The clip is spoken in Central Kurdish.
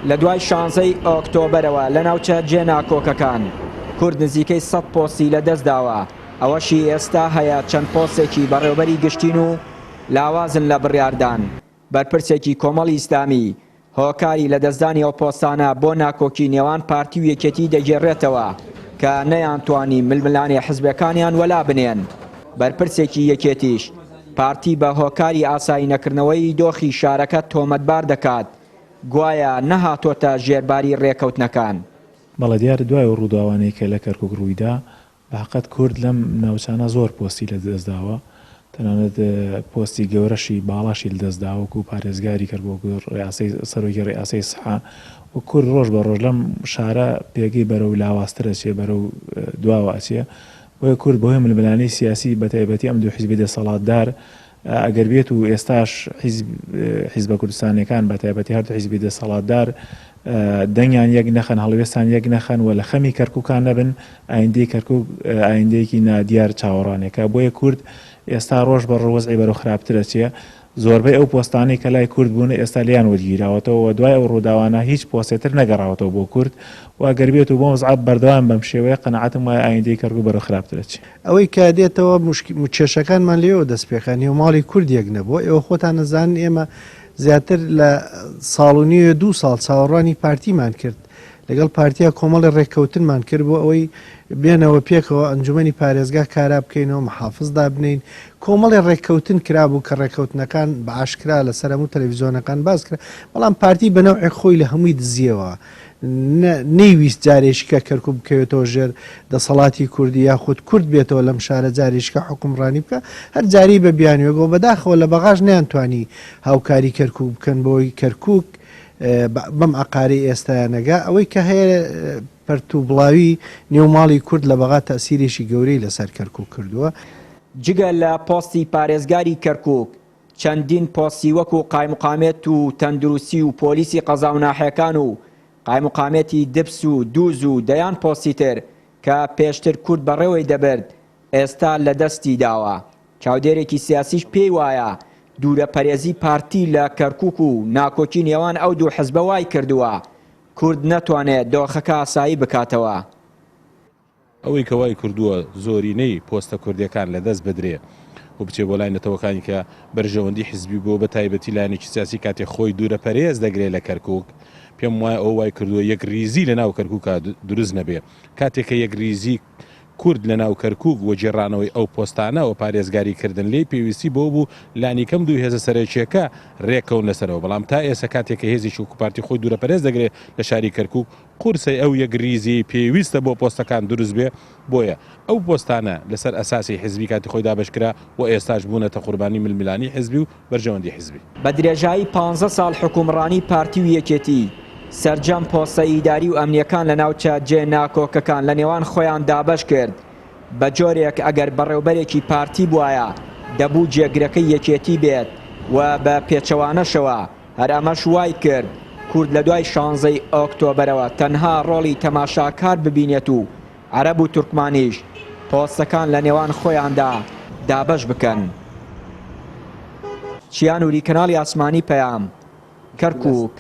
لە دوای شانزەی ئۆکتۆبەرەوە لە ناوچە جێناکۆکەکان کورد نزیکەی سەد پۆستی لەدەستداوە، ئەوەشی ئێستا هەیە چەند پۆستێکی بەڕێوبەری گشتین و لاوازن لە بڕیاردان، بەرپرسێکی کۆمەڵی ئیسلامی هۆکاری لەدەستدانی ئەو پۆستانە بۆ ناکۆکی نێوان پارتی و یەکێتی دەگێڕێتەوە کە نەیانتوانی ململانێ حزبەکانیان وەلا بنێن، بەرپرسێکی یەکێتیش پارتی بە هۆکاری ئاسایی نەکردنەوەی دۆخی شارەکە تۆمەتبار دەکات گوایە نەهاتۆتە ژێرباری رێکەوتنەکان. بەڵێ دیارە دوای ئەو ڕووداوانەی کە لە کەرکوک ڕوویدا بە هەقەت کورد لەم ناوچانە زۆر پۆستی لە دەست داوە تەنانەت پۆستی گەورەشی باڵاشی لە دەست داوە وەکو پارێزگاری کەرکوک و ڕیاسەی سەرۆکی ڕیاسەی سحە و کورد ڕۆژ بە ڕۆژ لەم شارە پێگەی بەرەو لاوازتر ئەچێ بەرەو دواوە ئەچێ بۆیە کورد بەهۆی ململانێی سیاسی بەتایبەتی ئەم دوو حیزبی دەسەڵاتدار ئەگەر بێت و ئێستاش حیزب حیزبە کوردستانیەکان بە تایبەتی هەردوو حیزبی دەسەڵاتدار دەنگیان یەک نەخەن هەڵوێستان یەک نەخەن و لە خەمی کەرکوکان نەبن ئایندەی کەرکوک ئایندەیەکی نادیار چاوەڕوانێکە بۆیە کورد ئێستا ڕۆژ بە ڕۆژ وەزعی بەرەو خراپتر ئەچێ زۆربەی ئەو پۆستانەی کە لای کورد بوون ئێستا لێیان وەرگیراوەتەوە و دوای ئەو ڕووداوانە هیچ پۆستێتر نەگەڕاوەتەوە بۆ کورد و ئەگەر بێت و بەم وەزعە بەردەوام بەم شێوەیە قەناعەتم وایە ئایندەی کەرکوک بەرەو خراپتر ئەچێ. ئەوەی کە دێتەوە کێشەکانمان لێوە دەست پێکا، نێو ماڵی کورد یەک نەبووە، ئێوە خۆتان ئەزانن ئێمە زیاتر لە ساڵ و نیوێ دوو ساڵ چاوەڕوانی پارتیمان کرد، لەگەڵ پارتیا کۆمەڵی ڕێککەوتنمان کرد بۆ ئەوەی بێنەوە پێکەوە ئەنجومەنی پارێزگا کارا بکەینەوە، محافز دابنێین، کۆمەڵی ڕێککەوتن کرابوو کە ڕێککەوتنەکان بە ئاشکرا لەسەر هەموو تەلەڤیزیۆنەکان باس کرا، بەڵام پارتی بە نەوعێک خۆی لە هەمووی دزییەوە. نەیویست جارێکیکە کەرکوک بکەوێتەوە ژێر دەسەڵاتی کوردی یاخود کورد بێتەوە لەم شارە جارێکیکە حوکمڕانی بکا هەر جارەی بە بیانوێکەوە بەداخەوە لە بەغاش نەیانتوانی هاوکاری کەرکوک بکەن بۆی کەرکوک بەم ئەقارەی ئێستایا نەگا ئەوەی کە هەیە پەرت و بڵاوی نێو ماڵی کورد لە بەغا تەئسیرێکی گەورەی لەسەر کەرکوک کردووە. جگە لە پۆستی پارێزگاری کەرکوک، چەندین پۆستی وەکو قایمقامێت و تەندروستی و پۆلیسی قەزا و ناحیەکان و قایمقامێتی دبس و دوز و دەیان پۆستی تر کە پێشتر کورد بەڕێوەی دەبرد ئێستا لەدەستی داوە. چاودێرێکی سیاسیش پێی وایە دوورەپەرێزی پارتی لە کەرکوک و ناکۆکی نێوان ئەو دوو حزبە وایکردووە کورد نەتوانێت دۆخەکە ئاسایی بکاتەوە. ئەوەی کە وای کردووە زۆرینەی پۆستە کوردیەکان لە دەست بدرێ و بچێ بۆ لای نەتەوەکانی کە بەرژەوەندی حزبی بووە بە تایبەتی لایەنێکی سیاسی کاتێ خۆی دوورە پەرێز دەگرێ لە کەرکوک پێم وایە ئەوە وای کردووە یەک ریزی لە ناو کەرکوکا دروست نەبێ کاتێ کە یەک ریزی کورد لە ناو کەرکوک و گێڕانەوەی ئەو پۆستانە و پارێزگاری کردن لێی پێویستی بەوە بوو لانیکەم دوو هێزە سەرەکیەکە رێکەون لەسەرەوە بەڵام تا ئێستا کاتێ کە هێزێکی وەکو پارتی خۆی دوورە پەرێز دەگرێ لە شاری کەرکوک قورسە ئەو یەکریزیەی پێویستە بۆ پۆستەکان دروست بێ، بۆیە ئەو پۆستانە لەسەر ئەساسی حزبی کاتی خۆی دابەشکرا و ئێستاش بوونەتە قوربانی ململانی حزبی و بەرژەوەندی حزبی. بە درێژایی پانزە ساڵ حوکمڕانی پارتی و یەکێتی، سەرجەم پۆستە ئیداری و ئەمنیەکان لە ناوچە جێ ناکۆکەکان لە نێوان خۆیان دابەش کرد، بە جۆرێک ئەگەر بەڕێوبەرێکی پارتی بوایە دەبوو جێگرەکەی یەکێتی بێت و بە پێچەوانەشەوە، هەر ئەمەش وای کرد کورد لە دوای شانزەی ئۆکتۆبەرەوە تەنها ڕۆڵی تەماشاکار ببینێت و عەرەب و تورکمانیش پۆستەکان لە نێوان خۆیاندا دابەش بکەن. چیا نوری کەناڵی ئاسمانی پەیام، کەرکوک.